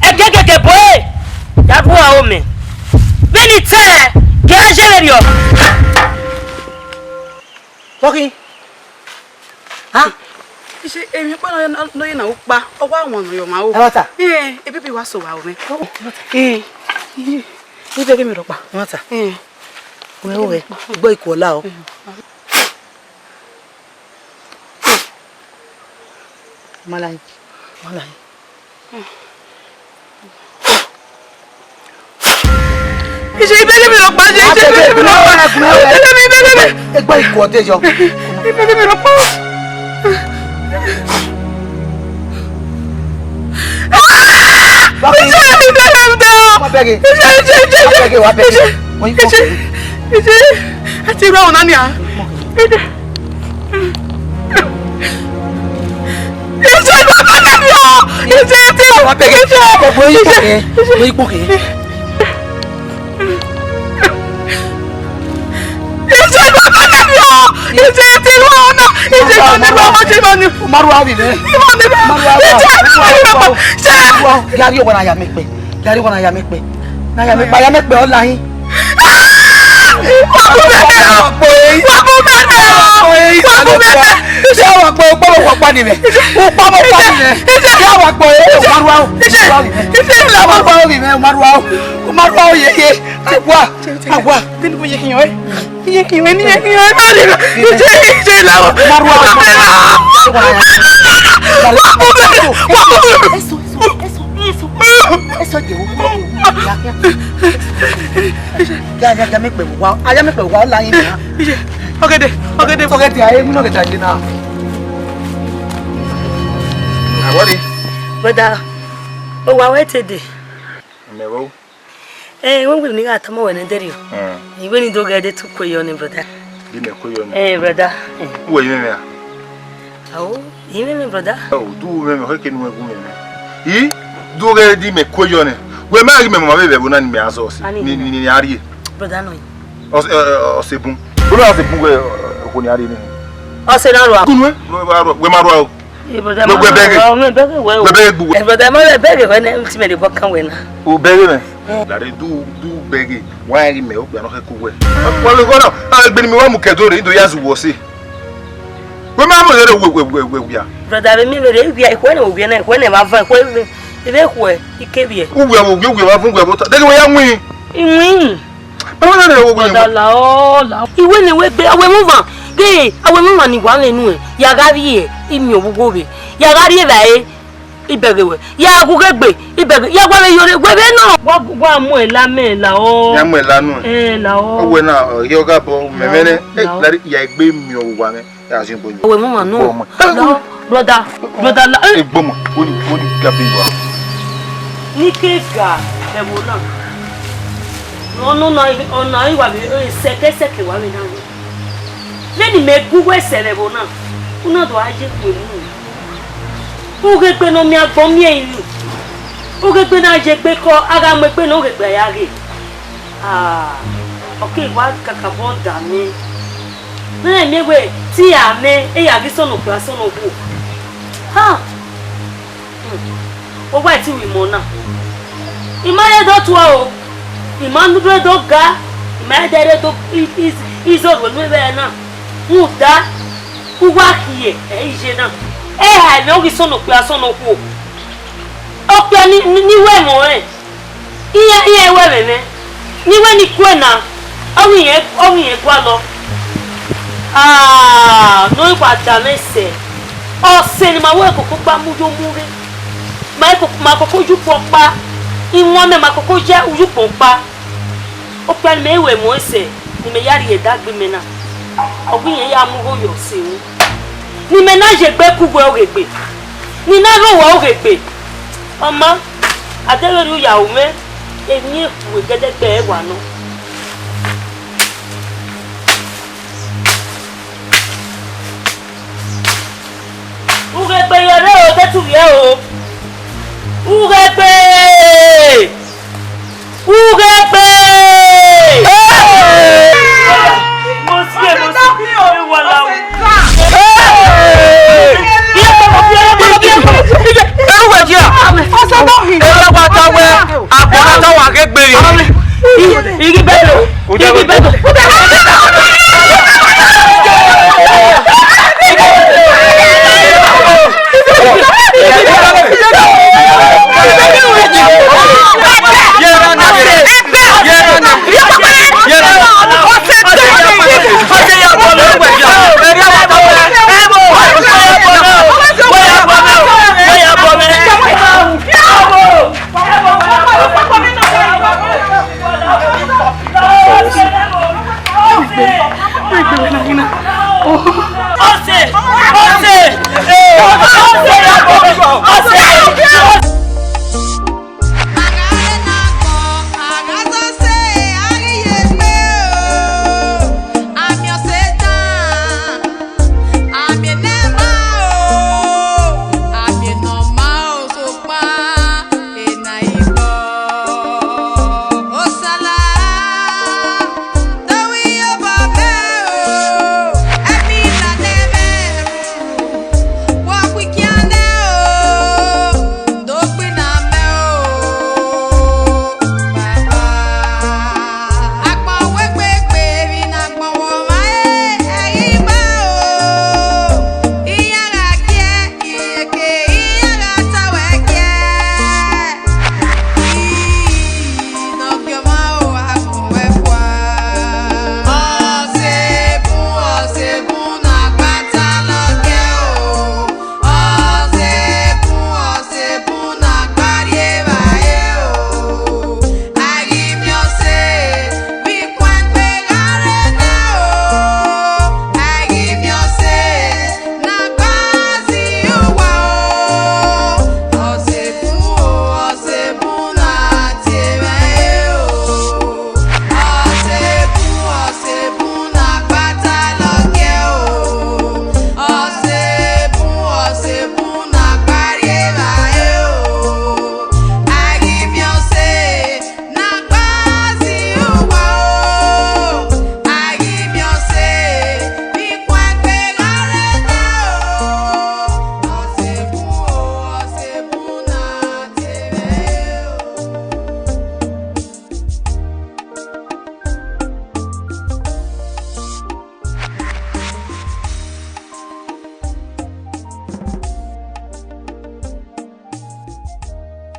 Ẹgẹgẹgẹ bọe, ya gu aro mẹ. Vbene I tae, gie a ye vberriọ. Bọkhin. Ha? Ise, emwi ọkpa nọ, nọ, nọ ye na ukpa, ọ wa wan nọ yọ ma o. Ẹmwata. Eh, ebibi wa so wa o mẹ. Oh, ẹmwata. Eh. Ibe ghe mi rhọkpa. Ẹmwata. Eh. Wẹ o wẹ, gbọ ikuọ la o. Eh. Malayi. Malayi. Ise, ibele mi lọ pa, ise, ibele mi lọ pa. Ibele mi, ibele mi. Egbe ikuọ de yọ. Ibele mi lọ pa. Ise, ibele mi lọ pa. Ise, ise, ise, ise. Ise, ise. Ati ra ọna ni a. Ise, baba na mi o! Ise, ti o! Ise! Ise! Ise, baba na mi o! Ise, ti o! Ise, ti o! Umaru abi ne. Umaru abi. Ise, ti o! Gari owa na ya mi kpe. Gari owa na ya mi kpe. Na ya mi kpe, ya mi kpe, ọ la hin. Wa bu mẹ nẹ o! Wa bu mẹ nẹ o! Wa bu mẹ nẹ! Ise, wa kpe, ukpọmọ kpa ni mẹ. Ukpọmọ kpa ni mẹ. Ise, wa kpe, Umaru o. Ise, ise, la wa. Umaru o, Umaru o, ye, ye. Agua, agua. Tini bu ye kiyan e. Ye kiyan e, ye kiyan e. Ise, ise, la wa. Umaru o. Wa bu mẹ nẹ. Wa bu mẹ nẹ. Eso, eso, eso, eso, eso, eso, ya, ya, ya me kpe wa, a ya me kpe wa, ọ la yin na. Ọgẹdẹ, ọgẹdẹ. Ọgẹdẹ, aye, mi nọ ọgẹdẹ aye na. Awọri. Brother, o wa wẹ te dee? Mẹ wo. Eh, wẹ wẹ ne I gha tama wẹ nẹ, dẹrriọ. Hmm. I wẹ ne I do ghẹ dee te u kue yọ nẹ, brother. Di mẹ kue yọ nẹ. Eh, brother. Eh. Uwẹ yẹ mẹ a? Ao, I mwẹ mwẹ, brother. O, du mwẹ mwẹ, ọ khẹke ne u gu mwẹ mwẹ. I, du ghẹ di mẹ kue yọ nẹ. Wẹ ma ghi mẹ ma vbe vbe ẹvbo na ni mẹ a zọ ọse. Ani ni, ni, ni, ni a rrie. Brother nọ. Ọse, ẹ, ẹ, ọse bun. Wẹ ma ọse bun wẹ, ẹ, okhuo ni a rrie nẹ. Ọse na rua. Kunu ẹ, wẹ ma rua o. Brother, wẹ bẹghe. Wẹ bẹghe gbe uwẹ. Brother, ma wẹ bẹghe wẹ nẹ, ti mẹ de bọ kan wẹ na. U bẹghe mẹ? Lare du, du bẹghe. Wa ghi mẹ okpia nọ khẹ ku wẹ. Wa lo gọnọ, a gbe ni mi wa mu kẹdo re, ido ya zu wọ se. Wẹ ma mu re wẹ, wẹ, wẹ, wẹ wia. Brother, vbe mi vbe re wia, ikhue ne wẹ wia na, ikhue ne ma van, ikhue vbe, vbe ikhue, ike vbiẹ. U wia, u wia, u wia, wa vun wia vbe ota. Dede wẹ ya win. Iwin. Baba na re wo win. Brother, la ọ, la ọ. Iwe ne wẹ gbe, a wẹ mu van. Ghe, a wẹ mu van ni wa lẹ nuẹn. Ya gha vbiẹ, imiẹn ọvbugho vbe. Ya gha rrie evbare. Ibẹghe wẹ. Ya gu ghe gbe, ibẹghe. Ya gua vbe yore, wẹ vbe nọ. Wa, wa mu ẹla mẹ, la ọ. Ya mu ẹla nuẹn. Eh, la ọ. Ọ wẹ na, ọ, ye ọ gha bọ, mẹ, mẹ nẹ. Eh, la ọ. Lare, ya egbe miẹn owa mwẹ. Ya zin gbo. Owe mu ma nọ. Gbo ọmọ. La ọ, brother, brother, la, eh. Egbo ọmọ, wo ni, wo ni ga be wa. Ni ke ga, ẹvbo na. Ọna, ọna, ọna, wa vbe, eh, sẹkẹsẹkẹ wa vbe na. Vbene imẹ gu uwẹ sẹ vbe ẹvbo na, u na do gha ye kue mu. Ughegbe ne ọ miẹn agbọn miẹn inu. Ughegbe na ye egbe kọ, a gha mu egbe ne ughegbe a ya ghe. Ah, ọ ke wa kakabọ da mẹ. Ne ẹ miẹn wẹ, te a mẹ, e ya ghi sọnnọ okpia sọnnọ okhuo. Ha! Hmm. Ọ wa ti ru imọ na. I ma rre do tuẹ o. I ma nu rre do ga. I ma rre do i, i, izọrhuẹ nu vbe ẹre na. Rhunmwuda, u wa khiẹ ẹ iye na. Ẹ ha emwi ọ ghi sọnnọ okpia sọnnọ okhuo. Okpia ni, ni, ni wẹ ẹmwẹ ọnrẹn. Iran, iran wẹ ẹmwẹ mwẹ. Ne I wẹ ne I kue na, ọ ghi rẹn, ọ ghi rẹn gualọ. Ah, ne ọ ghi wa da mwẹ sẹ. Ọse ne ima wẹ koko gba mu yo mu rre. Ma koko, ma koko ye ukpọn ọkpa. Iwinna mẹ ma koko ye ukpọn ọkpa. Okpia ne imẹ ru ẹmwẹ ọnrẹn sẹ, ne imẹ ya rhie ẹdẹ gbe imẹ na. Ọ ghi rẹn ya mu igho ye ọse ru. Ne imẹ na ye egbe ku uwẹ oghegbe. Ne I na rre owa oghegbe. Ọ ma, a deghẹ erriọ u ya ru mwẹ, emwi ekhue gẹdẹgbẹ ẹre wa nọ. Ughegbe ye rre o, de te u vbiẹ o.